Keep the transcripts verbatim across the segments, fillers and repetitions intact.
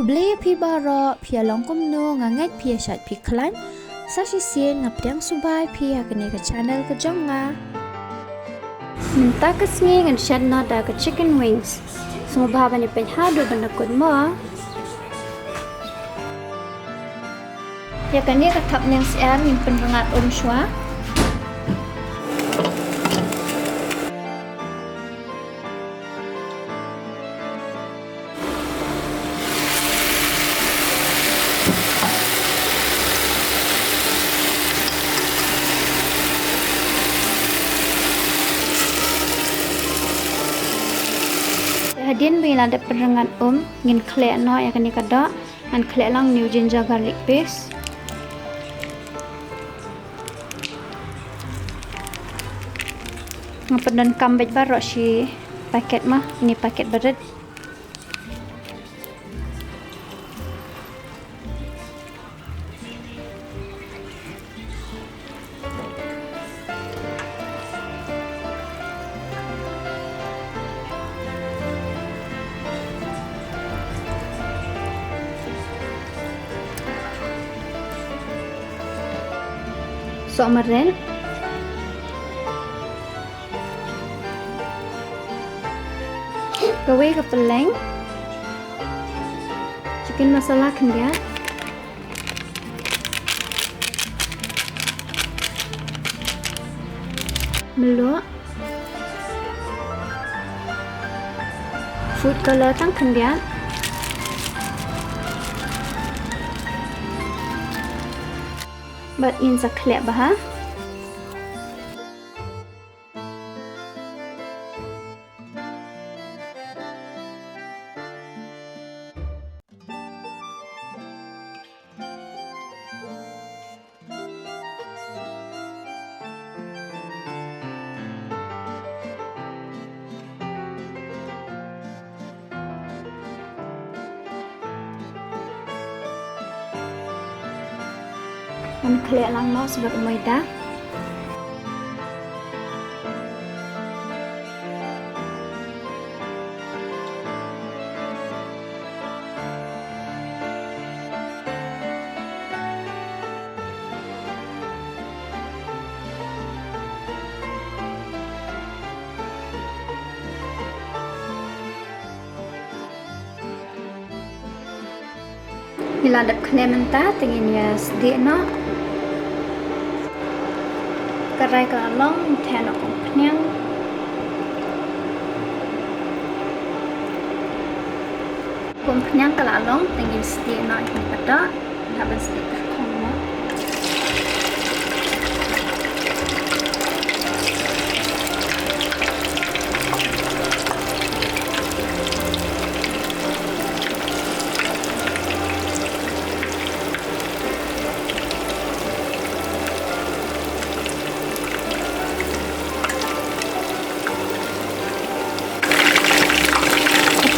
Khublei ïa phi baroh, phi ïa long kumno, nga ngeit phi ïa shait phi khlaiñ. Sa shisien nga pdiang sngewbha ïa phi ha kane ka channel ka jong nga. Mynta ka sngi ngan shait noh da ka chicken wings. Sngewbha ban ïa peit haduh ban da kut mo. Ïa kane ka thapniang syiar ngin pynrngat um shuwa. Hadien ba ngi la dep pynrngat um, ngin khleh noh ïa kane ka doh. Ngan khleh lang une u ginger garlic paste. Nga pyndonkam beit baroh shi paket mo, une paket ba rit. Sohmarit. Kawei ka pylleng. Chicken masala khyndiat. Mluh. Food color tang khyndiat. Bad ngin sa khleh bha. Ngan khleh lang noh sa bad u maida. Ngi la dep khleh mynta, te ngin ïa sdieh noh. Karai ka la long, ngin theh noh kum phniang. Kum phniang ka la long, te ngin sdieh noh ïa kane ka doh. Hap ban sdieh kyrkhong mo.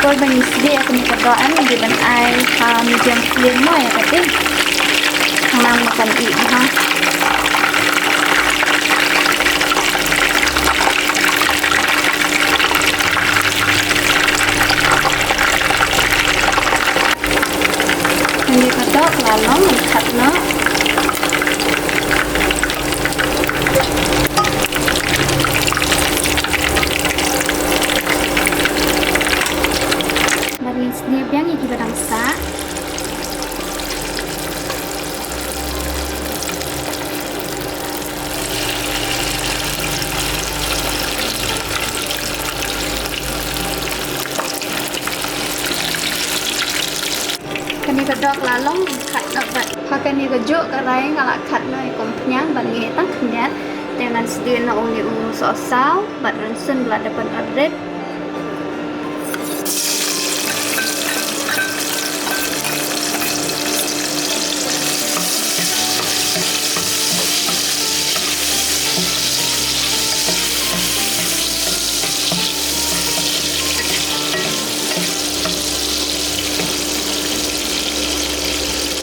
Ka por ba ngi sdieh ïa kane ka doh, ngi dei ban ai ha medium flame mo ïa kata. Khnang ba kan ih bha. Kane ka doh ka la long, ngan khat noh. Bad ngin sdieh biang ïa kiba dang sah. Kane ka doh ka la long, khat noh bad. Ha kane kajuh ka karai nga la khat noh ïa kum phniang bad ngi tang khyndiat. Te ngan sdieh noh une u sohsaw bad rynsun ba la dep ban ap rit.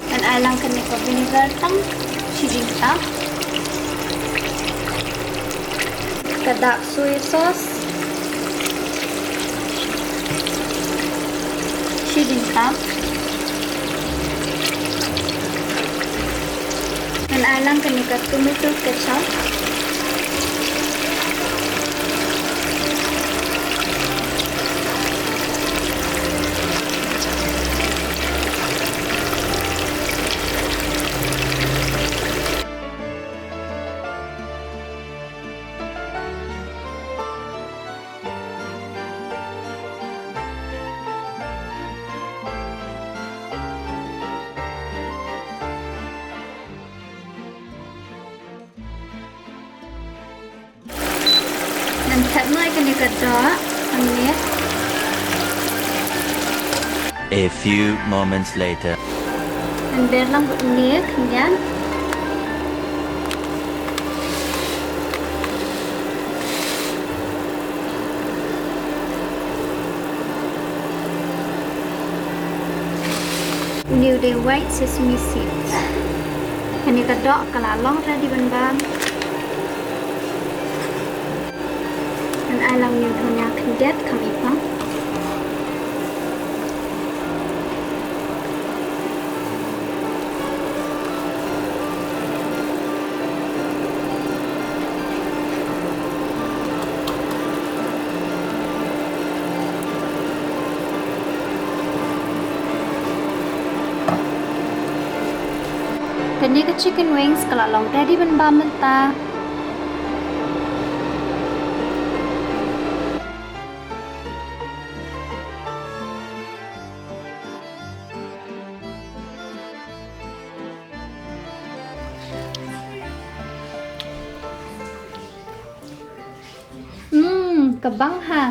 Ngan ai lang kane ka vinegar tang shi jingtap. Ka dark soy sauce shi jingtap. Tang kane ka tomato ketchup. Ngan thep noh ïa kane ka doh hangne. A few moments later. Ngan ber lang bad une khyndiat. Une u dei white sesame seeds. Kane ka doh ka la long ready ban bam. Ngan ai lang une u dhania khyndiat kham i pang. Kane ka chicken wings ka la long ready ban bam mynta. Hmm, ka bang ha.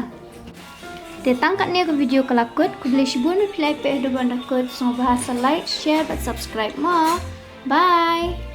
Te tang katne ka video ka la kut, khublei shibun ba phi la ïa peit haduh ban da kut, sngewbha sa like, share bad subscribe mo. Bye.